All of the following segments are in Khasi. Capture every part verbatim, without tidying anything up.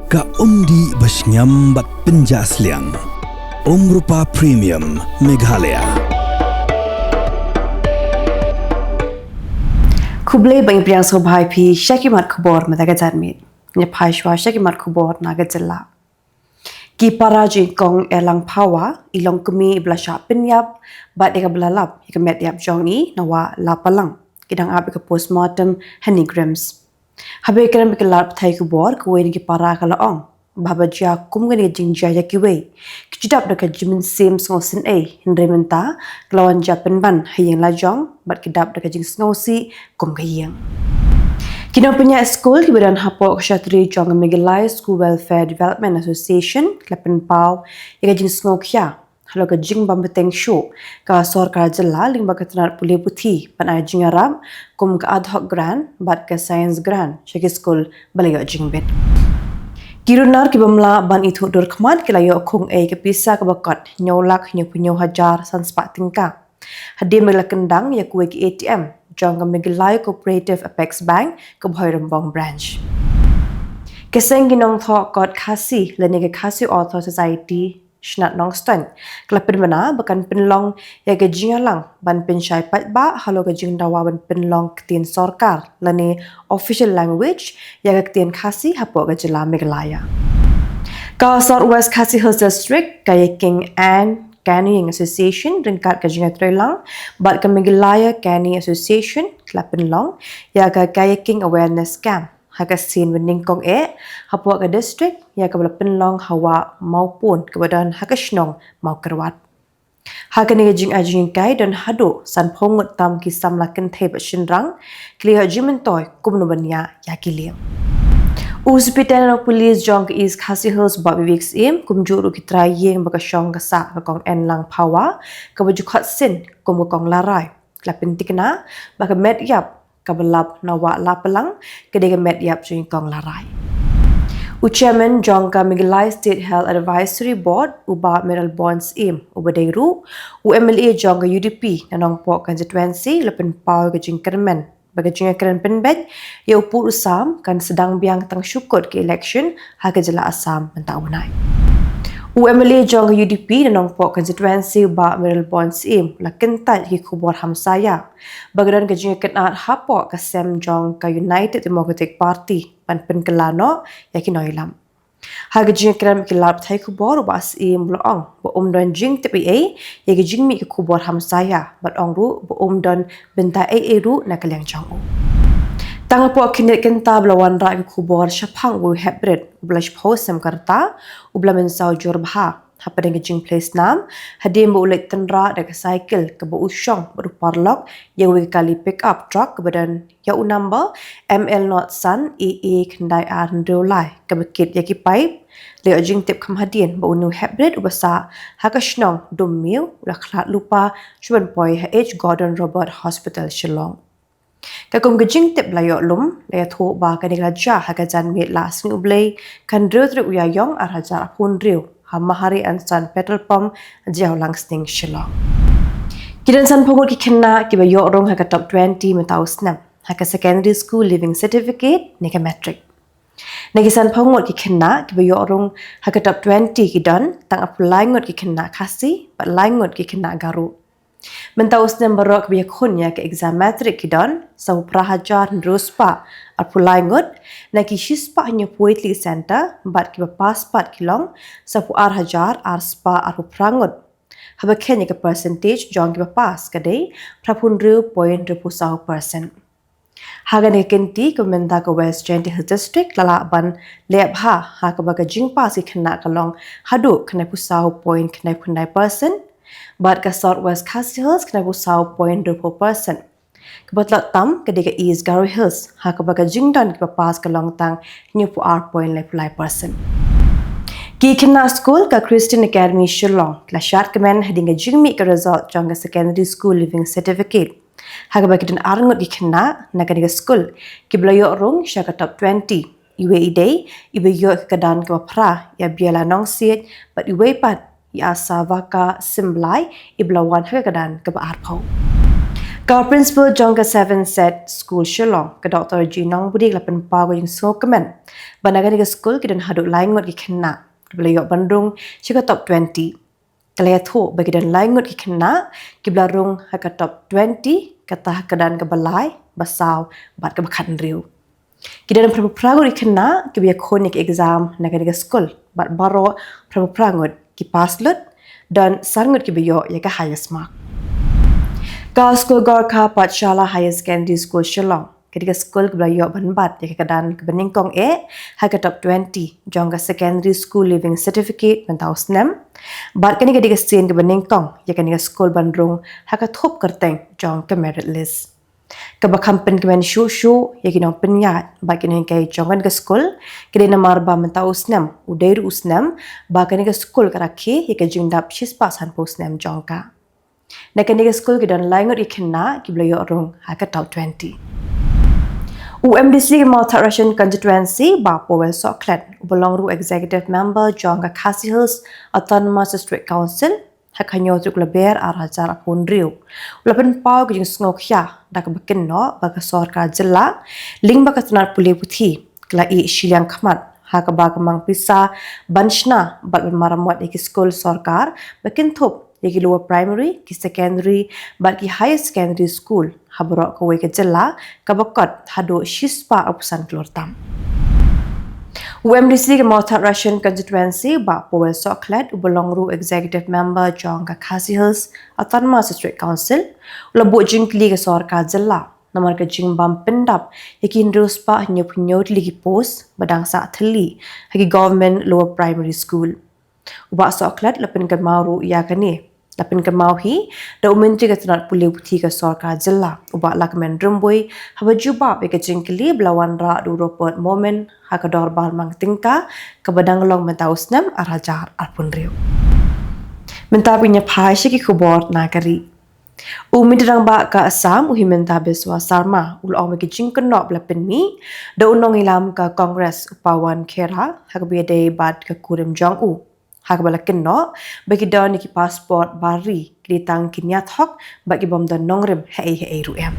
Ka umdih ba shngiam bad pynjah sliang. Umrupa Premium Meghalaya. Khublei ba ngi pdiang sngewbha ïa phi sha ki mat khubor mynta ka janmiet. Ngin ïa phai shuwa sha ki mat khubor na ka jylla. Ki para jingkong Erlang Phawa, i long kmie ba la shah pynïap bad ïa kaba la lap ïa ka met ïap jong i na Wah Lapalang, ki dang ap ïa ka postmortem ha NEIGRIHMS. Haba ïakren bad ki lad pathai khubor, kawei na ki para ka la ong ba haba jia kum kane ka jingjia ïa kiwei, ki ju dap da ka jingmynsiem sngewsynei, hynrei mynta ka la wan jia pynban ha ïing lajong bad ki dap da ka jingsngewsih kum ka ïing. Ki nongpynïaid skul kiba don hapoh ka shatri jong ka Meghalaya School Welfare Development Association ki la pynpaw ïa ka jingsngewkhia halor ka jingbym bteng shuh ka sorkar jylla lyngba ka tnat pule puthi ban ai jingïarap kum ka ad hoc grant bad ka science grant sha ki skul ba la ïoh jingbit. Ki runar kiba mlah ban ithuh dur khmat ki la ïoh khung ei ka pisa kaba kot hynñiew lak hynñiewphew hynñiew hajar san spah tyngka hadien ba la kyndang ïa kawei ka A T M jong ka Meghalaya Cooperative Apex Bank, ka Bhoirymbong Branch. Ka seng ki nongthoh kot Khasi lane ka Khasi Author Society Shnat Nongstoiñ ka la pynbna ba kan pynlong ïa ka jingïalang ban pynshai paidbah halor ka jingdawa ban pynlong ktien sorkar lane official language ïa ka ktien Khasi hapoh ka jylla Meghalaya. Ka South West Khasi Hills District, ka Kayking and Canoeing Association ryngkat ka jingïatreilang bad ka Meghalaya Canoe Association ka la pynlong ïa ka Kayaking Awareness Camp ha ka sien ba nyngkong eh hapoh ka district ïa kaba la pynlong ha Wah Mawpun kaba don ha ka shnong Mawkyrwat. Ha kane ka jingai jinghikai don haduh sanphew ngut tam ki samla kynthei bad shynrang ki la ïoh jingmyntoi kumno ban ïaid ïa ki lieng. U Superintendent of Police jong ka East Khasi Hills Bah Vivek Syiem kumjuh ruh ki trai ïing ba ka shong ka sah ka Kong Erlang Phawa kaba ju khot sien kum ka Kong Larai, ki la pynthikna ba ka met ïap kaba lap na Wah Lapalang ka dei ka met ïap jong i Kong Larai. U Chairman jong ka Meghalaya State Health Advisory Board, u Bah Mayralborn Syiem, uba dei ruh u M L A jong ka U D P na Nongpoh Constituency, la pynpaw ka jingkyrmen ba ka jingïakren pynbeit ïa u pud u sam kan sdang biang tang shu kut ka election ha ka jylla Assam mynta u bnai. U M L A jong ka U D P na Nongpoh Constituency, u Bah Mayralborn Syiem, la kyntait ïa ki khubor hamsaïa ba ka don ka jingïakynad hapoh ka sem jong ka United Democratic Party ban pynkylla noh ïa ki nongïalam. Ha ka jingïakren bad ki lad pathai khubor, u Bah Syiem u la ong ba um don jingtip ei ei ïa ka jingmih ki khubor hamsaïa bad ong ruh ba um don bynta ei ei ruh na ka liang jong u. Tang hapoh khyndiat kynta ba la wanrah ki khubor shaphang uwei u hepbrit uba laiphew snem ka rta uba la mynsaw jur bha hapdeng ka jingphlei snam hadien ba u leit tynrah da ka cycle kaba u shong bad u paralok ïa uwei ka kali pick up truck kaba don ïa u number M L not san A A khyndai ar hynriew lai kaba kit ïa ki paip. La ïoh jingtip kham hadien ba une u hepbrit uba sah ha ka shnong Dummiew u la khlad lypa shu ban poi ha H Gordon Roberts Hospital Shillong. Katkum ka jingtip ba la ïoh lum, la ïathuh ba kane ka la jia ha ka janmiet Lad Sngi U Blei, ka hynriew tarik u Ïaïong ar hajar arphew hynriew, ha Mahari and Son Petrol Pump, Jowai Langsning, Shillong. Ki don sanphew ngut ki khynnah kiba ïoh rung ha ka top twenty mynta u snem ha ka Secondary School Leaving Certificate ne ka Matric. Na ki sanphew ngut ki khynnah kiba ïoh rung ha ka top twenty ki don tang arphew lai ngut ki khynnah Khasi bad lai ngut ki khynnah Garo. Mynta u snem baroh kiba ïakhun ïa ka exam matric ki don sawphew phra hajar hynriew spah arphew lai ngut na ki shispah hynñiewphew tylli ki centre, bad kiba pass pat ki long sawphew ar hajar ar spah arphew phra ngut. Haba kheiñ ïa ka percentage jong kiba pass ka dei phraphew hynriew point hynriewphew saw percent. Ha kane ka kynti, ka mynta ka West Jaintia Hills District ka la lah ban leh bha ha kaba ka jingpass ki khynnah ka long haduh khyndaiphew saw point khyndaiphew khyndai percent, bad ka South West Khasi Hills khyndaiphew saw point hynriewphew percent. Kaba tlot tam ka dei ka East Garo Hills ha kaba ka jingdon kiba pass ka long tang hynñiewphew ar point laiphew lai percent. Ki khynnah skul ka Christian Academy Shillong ki la shad kmen hadien ka jingmih ka result jong ka Secondary School Leaving Certificate, ha kaba ki don ar ngut ki khynnah na kane ka skul kiba la ïoh rung sha ka top twenty. Iwei i dei iba ïoh ka kyrdan kaba phra, i Abiela Nongsiej, bad iwei pat i Asavaka Symblai, iba la wan ha ka kyrdan kaba arphew. Ka principal jong ka Seven Set School Shillong, ka Doctor G Nongbri, ka la pynpaw ka jingsngewkmen ba na kane ka skul ki don haduh lai ngut ki khynnah kiba la ïoh ban rung sha ka top twenty. Ka la ïathuh ba ki don lai ngut ki khynnah kiba la rung ha ka top twenty, kata ha ka kyrdan kaba lai, ba saw bad kaba khathynriew. Ki don phra ngut ki khynnah kiba ïakhun ïa ka exam na kane ka skul, bad baroh phra ngut ki pass lut, don san ngut kiba ïoh ïa ka highest mark. Ka skul Gorkha Pathshala Higher Secondary School Shillong, kane ka skul kaba la ïoh ban bat ïa ka kyrdan kaba nyngkong eh ha ka top twenty jong ka Secondary School Leaving Certificate mynta u snem, bad kane ka dei ka sien kaba nyngkong ïa kane ka skul ban rung ha ka thup kyrteng jong ka merit list. Kaba kham pynkmen shuh shuh ïa ki nongpynïaid bad ki nonghikai jong kane ka skul, ka dei namar ba mynta u snem u dei ruh u snem ba kane ka skul ka rakhe ïa ka jingdap shispah sanphew snem jong ka. Na kane ka skul ki don lai ngut ki khynnah kiba la ïoh rung ha ka top twenty. U MDC ka Mawthadraishan Constituency, Bah Powell Sohkhlet, uba long ruh Executive Member jong ka Khasi Hills Autonomous District Council, ha ka hynñiew tarik Lber ar hajar arphew hynriew, u la pynpaw ka jingsngewkhia da kaba kynnoh ba ka sorkar jylla lyngba ka tnat pule puthi ka la ïeh shiliang khmat ha kaba ka mang pisa ban shna bad ban maramot ïa ki skul sorkar ba kynthup ïa ki lower primary, ki secondary bad ki higher secondary school ha baroh kawei ka jylla, kaba kot haduh shispah arphew san klur tam. U MDC ka Mawthadraishan Constituency, Bah Powell Sohkhlet, uba long ruh Executive Member jong ka Khasi Hills Autonomous District Council, u la buh jingkylli ïa ka sorkar jylla namar ka jingbym pyndap ïa ki hynriew spah hynñiewphew hynñiew tylli ki post ba dang sah thylli ha ki Government Lower Primary School. U Bah Sohkhlet u la pynkynmaw ruh ïa kane, la pynkynmaw hi da u Myntri ka tnat pule puthi ka sorkar jylla, u Bah Lahkmen Rymbui, haba jubab ïa ka jingkylli ba la wanrah da u Rupert Momin ha ka dorbar mang tyngka kaba dang long mynta u snem ar hajar arphew hynriew. Mynta phin ïa phai sha ki khubor na ka ri. U Myntri Rangbah ka Assam, u Himanta Biswa Sarma, u la ong ba ki jingkynnoh ba la pynmih da u nongïalam ka Congress, u Pawan Khera, ha kaba ïadei bad ka kurim jong u, ha kaba la kynnoh ba ki don ïa ki passport bar ri, ki dei tang ki nia thok bad ki bym don nongrim haei haei ruh em.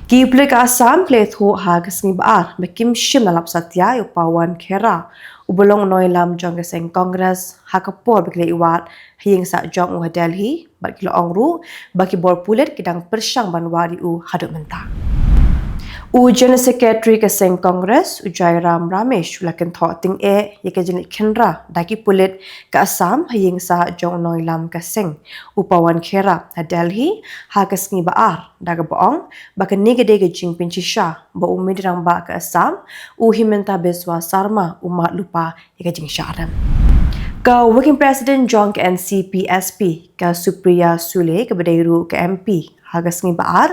Ki pulit ka Assam ki la ïathuh ha ka sngi ba ar ba kim shym la lap satia ïa u Pawan Khera, uba long u nongïalam jong ka seng Congress, ha ka por ba ki la ïa wad ha ïing sah jong u ha Delhi, bad ki la ong ruh ba ki bor pulit ki dang pyrshang ban wad ïa u haduh mynta. U General Secretary ka seng Congress, u Jairam Ramesh, u la kynthoh tyngeh ïa ka jingleit khynra da ki pulit ka Assam ha ïing sah jong u nongïalam ka seng, u Pawan Khera, ha Delhi ha ka sngi ba ar, da kaba ong ba kane ka dei ka jingpynshisha ba u Myntri Rangbah ka Assam, u Himanta Biswa Sarma, u mad lypa ïa ka jingshah rem. Ka Working President jong ka NCP S P, ka Supriya Sule, kaba dei ruh ka MP ha ka sngi ba ar,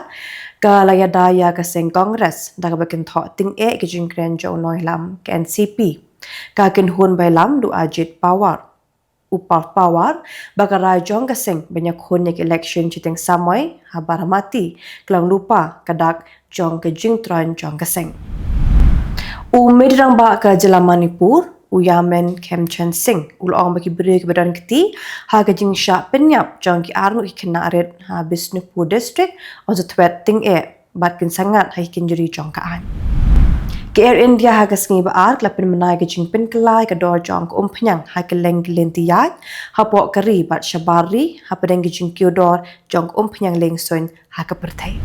ka la ïada ïa ka seng Congress da kaba kynthoh tyngeh ïa ka jingkren jong u nongïalam ka NCP, ka kynhun ba ïalam da u Ajit Pawar, u Pawar, ba ka rai jong ka seng ban ïakhun ïa ka election shiteng samoi ha Baramati ka long lypa ka dak jong ka jingthrang jong ka seng. U Myntri Rangbah ka jylla Manipur, u Yamna Khemchand Singh, u la ong ba ki briew kiba don kti ha ka jingshah pynïap jong ki arngut ki khynnah rit ha Bishnupur District, yn sa thwet tyngeh bad kin sa ngat ha ki kynjri jong ka aiñ. Ka Air India ha ka sngi ba ar ka la pynbna ïa ka jingpynkylla ïa ka dor jong ka umphniang ha kylleng ki lynti ïaid hapoh ka ri bad shabar ri, hapdeng ka jingkiew dor jong ka umphniang liengsuiñ ha ka pyrthei.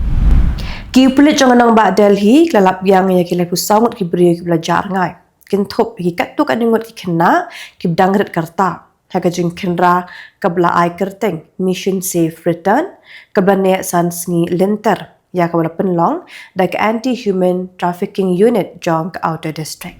Ki pulit jong ka nongbah Delhi ki la lap biang ïa ki laiphew saw ngut ki briew kiba la jah rngai, kynthup ïa ki katto katne ngut ki khynnah kiba dang rit ka rta, ha ka jingkhynra kaba la ai kyrteng Mission Safe Return, kaba la neh san sngi lynter, ïa kaba la pynlong da ka Anti Human Trafficking Unit jong ka Outer District.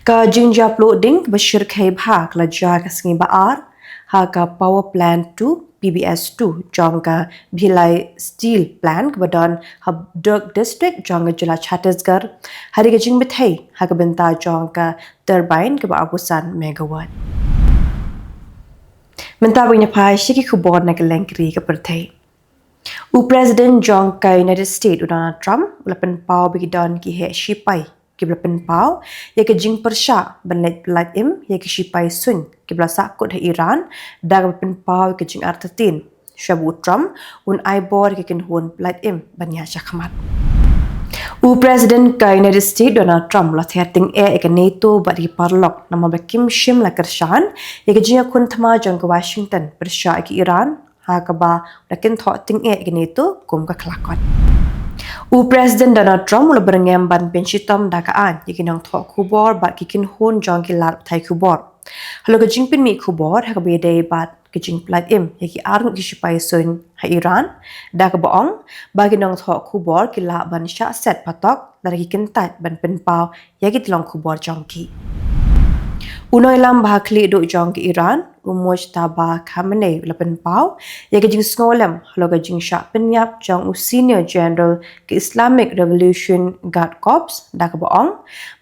Ka jingjia pluh ding kaba shyrkhei bha ka la jia ha ka sngi ba ar ha ka Power Plant two, P B S two, jong ka Bhilai Steel Plant kaba don ha Durg District jong ka jylla Chhattisgarh, hadien ka jingbthei ha ka bynta jong ka turbine kaba arphew san megawatt. Mynta ba ngin ïa phai sha ki khubor na kylleng ka ri ka pyrthei. U President jong ka United States, u Donald Trump, u la pynpaw ba ki don ki heh shipai kiba la pynpaw ïa ka jingpyrshah ban leit pyllait im ïa ki shipai suiñ kiba la sahkut ha Iran, da kaba pynpaw ïa ka jingartatien shaba u Trump un ai bor ïa ki kynhun pyllait im ban ïaid shakhmat. U President ka United States Donald Trump u la ther tyngeh ïa ka NATO bad ki paralok namar ba kim shym la kyrshan ïa ka jingïakhun thma jong ka Washington pyrshah ïa ka Iran, ha kaba u la kynthoh tyngeh ïa ka NATO kum ka khlakot. U President Donald Trump u la byrngem ban pynshitom da ka aiñ ïa ki nongthoh khubor bad ki kynhun jong ki lad pathai khubor halor ka jingpynmih khubor ha kaba ïadei bad ka jingpyllait im ïa ki arngut ki shipai suiñ ha Iran, da kaba ong ba ki nongthoh khubor ki lah ban shah set patok lada ki kyntait ban pynpaw ïa ki tyllong khubor jong ki. U nongïalam ba ha khlieh duh jong ka Iran, u Mojtaba Khamenei, u la pynpaw ïa ka jingsngewlem halor ka jingshah pynïap jong u Senior General ka Islamic Revolution Guard Corps, da kaba ong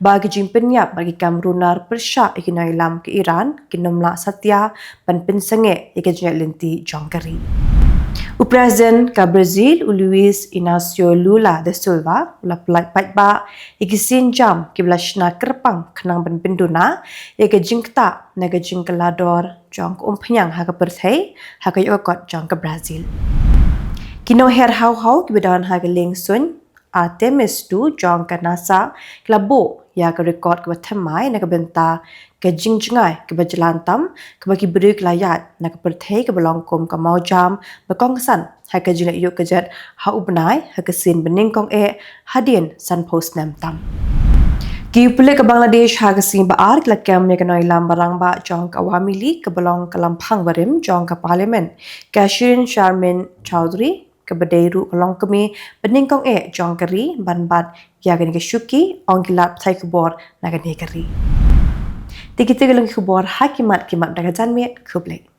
ba ki jingpynïap bad ki kam runar pyrshah ïa ki nongïalam ka Iran kin ym lah satia ban pynsangeh ïa ka jingïaid lynti jong ka ri. U President ka Brazil, u Luiz Inacio Lula da Silva, u la pyllait paidbah ïa ki sienjam kiba la shna kyrpang khnang ban pynduna ïa ka jingktah na ka jingkylla dor jong ka umphniang ha ka pyrthei ha ka ïoh ka kot jong ka Brazil. Ki nongher haw haw kiba don ha ka lieng suiñ Artemis two jong ka NASA ki la buh ïa ka record kaba thymmai na ka bynta ka jingjngai kaba jlan tam kaba ki briew ki la ïaid na ka pyrthei kaba long kum ka mawjam ba kongsan ha ka jingleit ïuh ka jet ha u bnai ha ka sien ba nyngkong eh hadien sanphew snem tam. Ki pulit ka Bangladesh ha ka sngi ba ar ki la kem ïa ka nongïalam ba rangbah jong ka Awami League kaba long ka lamphang barim jong ka Parliament, ka Shirin Sharmin Chaudhury, kaba dei ruh ka longkmie ba nyngkong eh jong ka ri ban bat ïa kane ka shuki, ong ki lad pathai khubor na kane ka ri. Te kita ki long ki khubor ha ki mat ki mat da ka janmiet. Khublei.